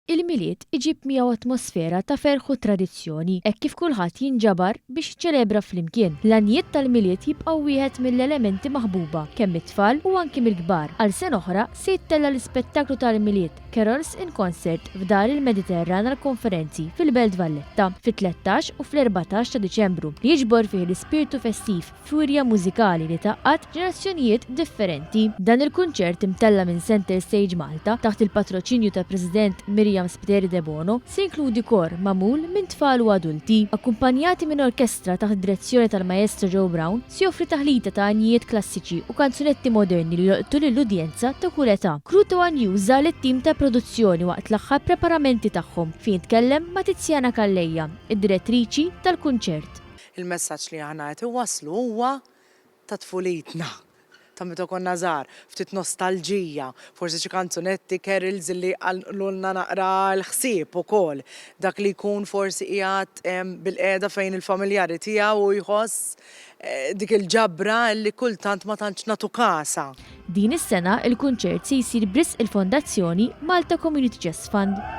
Il-Milied iġib miegħu atmosfera ta' ferħ u tradizzjoni hekk kif kulħadd jinġabar biex jiċċelebra flimkien. L-għanjiet tal-Milied jibqgħu wieħed mill-elementi maħbuba kemm mit-tfal u anki mill-kbar. Għal sena oħra se jittella' l-ispettaklu tal-Milied Carols in Concert f'Dar il-Mediterran għall-Konferenzi fil-Belt Valletta fit-13 u fl-14 ta' Diċembru li jiġbor fih l-ispirtu festiv f'wirja mużikali li tgħaqqad ġenerazzjonijiet differenti. Dan il-kunċert imtella' minn Centre Stage Malta taħt il-patroċinju tal-President Miriam Spiteri Debono se jinkludi kor magħmul minn tfal u adulti. Akkumpanjati minn orkestra taħt id-direzzjoni tal-Maestro Joe Brown se joffri taħlita ta' għanjijiet klassiċi u kanzunetti moderni li jolqtu lill-udjenza ta' kull età. Crew ta' one News żar lit-tim tal-produzzjoni waqt l-aħħar preparamenti tagħhom fejn tkellem ma' Tiziana Calleja, id-direttriċi tal-kunċert. Il-messaġġ li aħna qed iwasslu huwa ta' tfulitna, ta' meta konna żgħar, ftit nostalġija, forsi xi kanzunetti, carols li jqanqlulna naqra l-ħsieb ukoll. Dak li jkun forsi qiegħed bilqiegħda fejn il-familjari tiegħu u jħoss dik il-ġabra li kultant ma tantx nagħtu kasha. Din is-sena il-kunċert se jsir b'risq il-Fondazzjoni Malta Community Chest Fund.